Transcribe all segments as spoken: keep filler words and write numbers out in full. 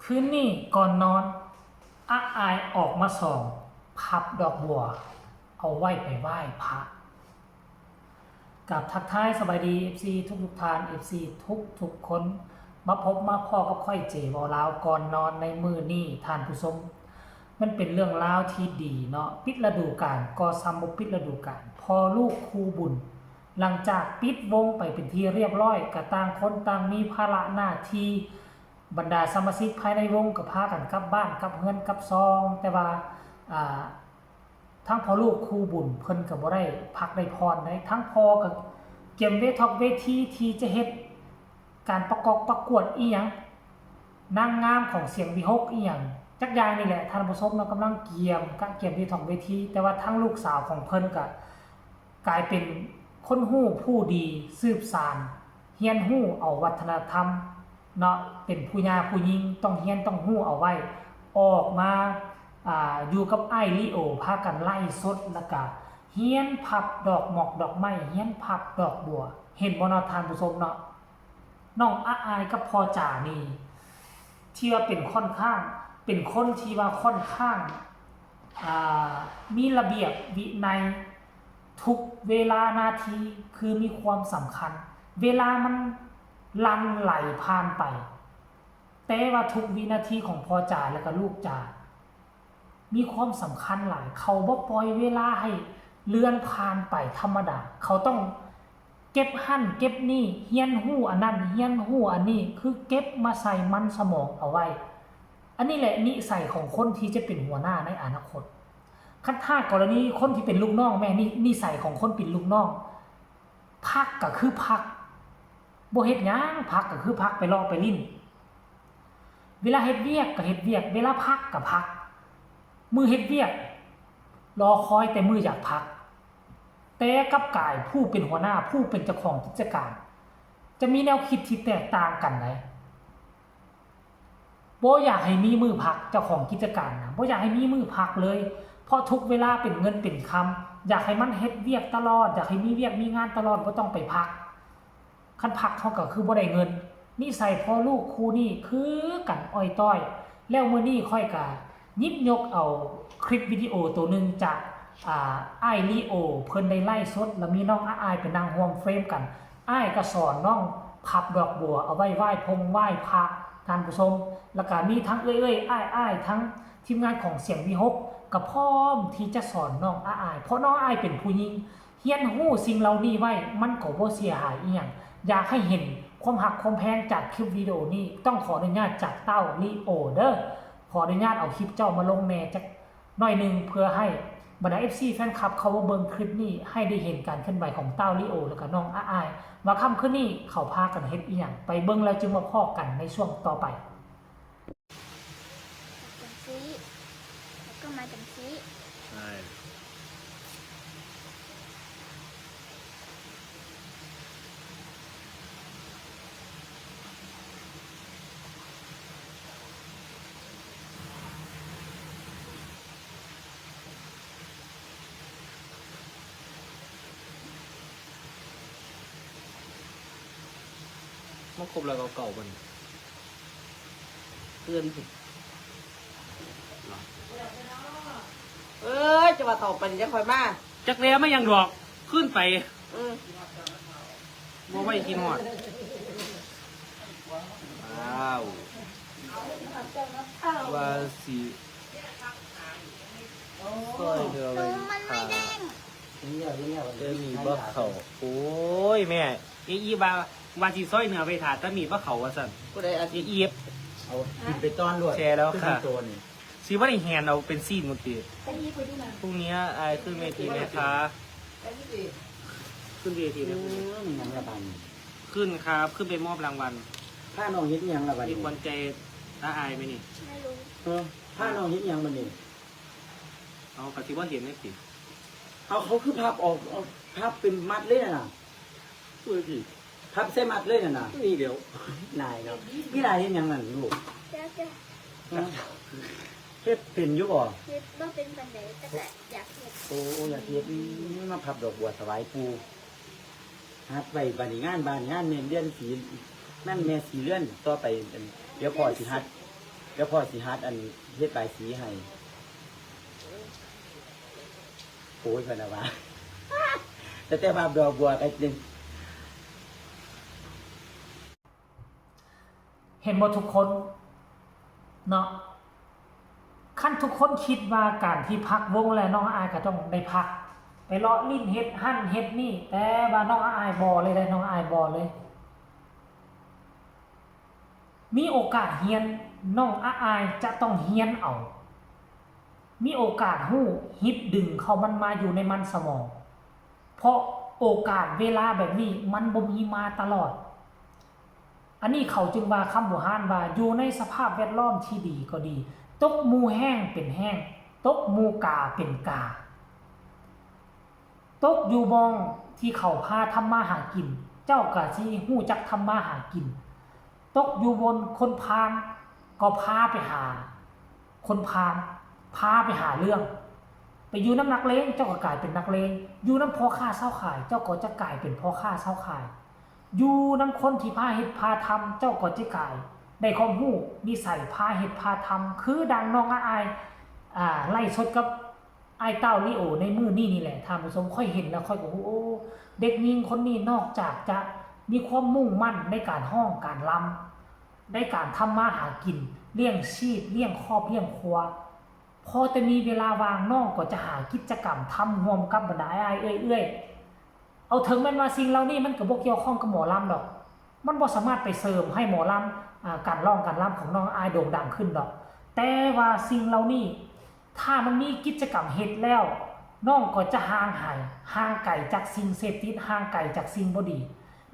คืนนี้ก่อนนอน อาอายออกมาส่อง พับดอกบัว เอาไว้ไปไหว้พระ กับทักทายสบายดี เอฟซี ทุกทุกๆท่าน เอฟซี ทุกทุกๆคน มาพบมาพ้อกับข้อยเจเว้าลาวก่อนนอนในมื้อนี้ท่านผู้ชม มันเป็นเรื่องราวที่ดีเนาะ ปิดฤดูกาลก็ส่ำบ่ปิดฤดูกาล พ่อลูกคู่บุญ หลังจากปิดวงไปเป็นที่เรียบร้อย ก็ต่างคนต่างมีภาระหน้าที่ บรรดาสมาชิกภายในวงก็พากันกลับบ้านกลับเฮือนกลับซอง แต่ว่า อ่า ทั้งพ่อลูกคู่บุญเพิ่นก็บ่ได้พักได้ผ่อนได้ ทั้งพ่อก็เกียมเวทอกเวทีที่จะเฮ็ดการประกอบประกวดอีหยัง นางงามของเสียงวิหกอีหยัง จักอย่างนี่แหละ ท่านผู้ชมเนาะ กำลังเกียมกะเกียมเวทอกเวที แต่ว่าทั้งลูกสาวของเพิ่นก็กลายเป็นคนฮู้ผู้ดี สืบสาน เฮียนฮู้เอาวัฒนธรรมเนาะ เป็นผู้ย่าผู้หญิงต้องเฮียนต้องฮู้เอาไว้ ออกมา อ่า อยู่กับอ้ายลีโอ พากันไลฟ์สด แล้วก็เฮียนพับดอกหมอกดอกไม้ เฮียนพับดอกบัว เห็นบ่เนาะท่านผู้ชมเนาะ น้องอาอายกับพ่อจ๋านี่ ที่ว่าเป็นค่อนข้าง เป็นคนที่ว่าค่อนข้าง อ่า มีระเบียบวินัย ทุกเวลานาทีคือมีความสำคัญ เวลามันหลั่งไหลผ่านไป แต่ว่าทุกวินาทีของพ่อจ๋าและก็ลูกจ๋า มีความสำคัญหลาย เขาบ่ปล่อยเวลาให้เลื่อนผ่านไปธรรมดา เขาต้องเก็บหั่นเก็บนี่ เฮียนฮู้อันนั้น เฮียนฮู้อันนี้ คือเก็บมาใส่มันสมองเอาไว้ อันนี้แหละนิสัยของคนที่จะเป็นหัวหน้าในอนาคต คันถ้ากรณีคนที่เป็นลูกน้องแม่ นิ นิสัยของคนเป็นลูกน้อง พักก็คือพัก บ่เฮ็ดหยัง พักก็คือพัก ไปเลาะไปลิ้น เวลาเฮ็ดเวียกก็เฮ็ดเวียก เวลาพักก็พัก มื้อเฮ็ดเวียก รอคอยแต่มื้ออยากพัก แต่กลับกลายผู้เป็นหัวหน้า ผู้เป็นเจ้าของกิจการ จะมีแนวคิดที่แตกต่างกันได๋ บ่อยากให้มีมื้อพัก เจ้าของกิจการนะ บ่อยากให้มีมื้อพักเลย เพราะทุกเวลาเป็นเงินเป็นคำ อยากให้มันเฮ็ดเวียกตลอด อยากให้มีเวียกมีงานตลอด บ่ต้องไปพัก คันพักเขาก็คือบ่ได้เงิน นิสัยพ่อลูกคู่นี้คือกันอ้อยต้อย แล้วมื้อนี้ข้อยก็หยิบยกเอาคลิปวิดีโอตัวหนึ่งจาก อ่า อ้ายลีโอ เพิ่นได้ไลฟ์สด แล้วมีน้องอาอายไปนั่งร่วมเฟรมกัน อ้ายก็สอนน้องพับดอกบัวเอาไว้ไหว้พงไหว้พระ ท่านผู้ชม แล้วก็มีทั้งเอื้อยๆ อ้ายๆ ทั้งทีมงานของเสียงวิหก ก็พร้อมที่จะสอนน้องอาอาย เพราะน้องอาอายเป็นผู้หญิง เฮียนฮู้สิ่งเหล่านี้ไว้ มันก็บ่เสียหายอีหยัง อยากให้เห็นความฮักความแพงจากคลิปวิดีโอนี้ ต้องขออนุญาตจากเต้าลีโอเด้อ ขออนุญาตเอาคลิปเจ้ามาลงแหน่จักหน่อยหนึ่ง เพื่อให้บรรดา เอฟซี แฟนคลับเข้ามาเบิ่งคลิปนี้ ให้ได้เห็นการเคลื่อนไหวของเต้าลีโอ แล้วก็น้องอาอาย ว่าค่ำคืนนี้เขาพากันเฮ็ดอีหยัง ไปเบิ่งแล้วจึงมาพ้อกันในช่วงต่อไป จังซี่ แล้วก็มาจังซี่ ใช่ มาครบแล้วเก่าๆ บ่นี่ เพื่อนสิ เอ้ย จะว่าต่อไปนี่จะคอยมา จักแลมาหยังดอก ขึ้นไป อืม บ่ไหวกินฮอด ว้าว ว่าสิ ซอยเนื้อไว้ มันไม่เด้ง ถ่า เดี๋ยวนี้บ่เข้า โอ้ย แม่ อีอีว่า ว่าสิซอยเนื้อไว้ถ่า แต่มีดบ่เข้าว่าซั่น ผู้ใดอาทิตย์ อีอี เอากินไปต้อนโลด แชร์แล้วค่ะ ขึ้นตัวนี่ สิบ่ได้แหนเอาเป็นซีนหมดติ พรุ่งนี้อายขึ้นเวทีไหมคะ ขึ้นเวทีไหม อืม หยังละบาดนี้ ขึ้นครับ ขึ้นไปมอบรางวัล พาน้องเฮ็ดหยังละบาดนี้ มีขวัญใจน้าอายไหมนี่ ไม่รู้ เออ พาน้องเฮ็ดหยังบาดนี้ เอากะสิบ่เห็นจังซี่ เอาเขาคือพับออก เอาพับเป็นมัดเลยน่ะ เออสิ พับใส่มัดเลยน่ะนะ นี่เดี๋ยว นายเนาะ นี่นายเฮ็ดหยังนั่นลูก จ้าจ้า ฮะ เฮ็ดเป็นอยู่บ่ เฮ็ดบ่เป็นปานใด แต่ก็อยากเฮ็ด โอ้ อยากเฮ็ด อืม มาพับดอกบัวถวายปู่ หัดไว้บัดนี้งานบ้านงานเมืองเดือนสี่ นั่นแม่สี่เดือนต่อไป เดี๋ยวพ่อสิหัด เดี๋ยวพ่อสิหัดอันเฮ็ดบายสีให้ โอ้ยพะนะวะ แต่แต่ว่าดอกบัวก็หนึ่ง เห็นบ่ทุกคนเนาะ คันทุกคนคิดว่าการที่พักวงแล้วน้องอายก็ต้องได้พัก ไปเลาะลิ้นเฮ็ดหั่นเฮ็ดนี่ แต่ว่าน้องอายบ่เลยเด้ น้องอายบ่เลย มีโอกาสเฮียน น้องอายจะต้องเฮียนเอา มีโอกาสฮู้ ฮิตดึงเข้ามันมาอยู่ในมันสมอง เพราะโอกาสเวลาแบบนี้มันบ่มีมาตลอด อันนี้เขาจึงว่าคำโบราณว่าอยู่ในสภาพแวดล้อมที่ดีก็ดี ตกหมู่แฮงเป็นแฮง ตกหมู่กาเป็นกา ตกอยู่บ่องที่เขาพาทำมาหากิน เจ้าก็สิฮู้จักทำมาหากิน ตกอยู่บนคนพาลก็พาไปหา คนพาล พาไปหาเรื่อง ไปอยู่นำนักเลง เจ้าก็กลายเป็นนักเลง อยู่นำพ่อค้าชาวขาย เจ้าก็จะกลายเป็นพ่อค้าชาวขาย อยู่นำคนที่พาเฮ็ดพาทำ เจ้าก็จะกลายได้ความฮู้นิสัยพาเฮ็ดพาทำ คือดังน้องอาย อ่า ไลฟ์สดกับอ้ายเต้าลีโอในมื้อนี้นี่แหละ ท่านผู้ชม ข้อยเห็นแล้วข้อยก็ฮู้ โอ้ เด็กหญิงคนนี้นอกจากจะมีความมุ่งมั่นในการฮ้องการรำ ในการทำมาหากิน เลี้ยงชีพ เลี้ยงครอบเลี้ยงครัว พอแต่มีเวลาว่างน้องก็จะหากิจกรรมทำร่วมกับบรรดาอ้ายๆเอื้อยๆ เอาเถิงแม่นว่าสิ่งเหล่านี้มันก็บ่เกี่ยวข้องกับหมอลำดอก มันบ่สามารถไปเสริมให้หมอลำ อ่า การร้องการรำของน้องอายโด่งดังขึ้นดอก แต่ว่าสิ่งเหล่านี้ ถ้ามันมีกิจกรรมเฮ็ดแล้ว น้องก็จะห่างหาย ห่างไกลจากสิ่งเสพติด ห่างไกลจากสิ่งบ่ดี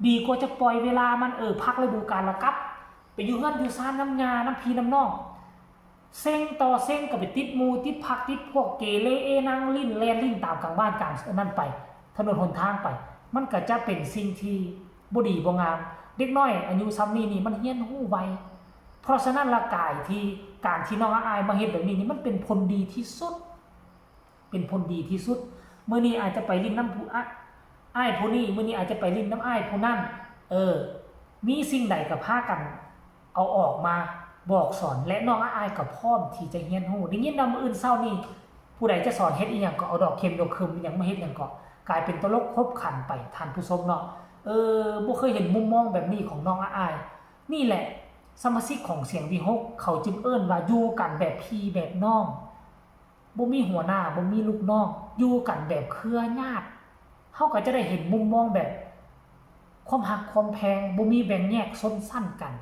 ดีกว่าจะปล่อยเวลามัน เออ พักฤดูกาลแล้วกลับ ไปอยู่เฮือนอยู่ซานนำย่านำพี่นำน้อง เซ็งต่อเซ็งก็ไปติดหมู่ติดพรรคติดพวกเกเร เอ นั่งลิ้นแล่นลิ้นตามกลางบ้านกลางนั่นไป ถนนหนทางไป มันก็จะเป็นสิ่งที่บ่ดีบ่งาม เด็กน้อยอายุส่ำนี้นี่มันเฮียนรู้ไว เพราะฉะนั้นละกายที่ การที่น้องอายมาเฮ็ดแบบนี้นี่มันเป็นผลดีที่สุด เป็นผลดีที่สุด มื้อนี้อาจจะไปลิ้นนำผู้อะ อ้ายผู้นี้ มื้อนี้อาจจะไปลิ้นนำอ้ายผู้นั้น เออ มีสิ่งใดก็พากันเอาออกมาบอกสอน และน้องอายก็พร้อมที่จะเฮียนรู้ ได้ยินว่ามื้ออื่นเช้านี้ ผู้ใดจะสอนเฮ็ดอีหยังก็เอาดอกเข็มดอกเขิมอีหยังมาเฮ็ดหยังก็ กลายเป็นตลกขบขันไป ท่านผู้ชมเนาะ เออ บ่เคยเห็นมุมมองแบบนี้ของน้องอาย นี่แหละ สมาชิกของเสียงวีหก เขาจึงเอิ้นว่าอยู่กันแบบพี่แบบน้อง บ่มีหัวหน้า บ่มีลูกน้อง อยู่กันแบบเครือญาติ เฮาก็จะได้เห็นมุมมองแบบ ความฮักความแพง บ่มีแบ่งแยกชนชั้นกัน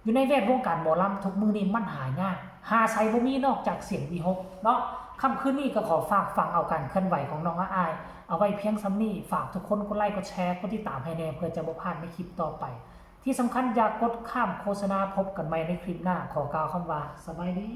อยู่ในแวดวงการหมอลำทุกมื้อนี้มันหายาก หาไสบ่มีนอกจากเสียงวีหก เนาะ ค่ำคืนนี้ก็ขอฝากฟังเอาการเคลื่อนไหวของน้องอาย เอาไว้เพียงส่ำนี้ ฝากทุกคนกดไลค์ กดแชร์ กดติดตามให้แน่ เพื่อจะบ่พลาดในคลิปต่อไป ที่สำคัญอย่ากดข้ามโฆษณา พบกันใหม่ในคลิปหน้า ขอกล่าวคำว่าสบายดี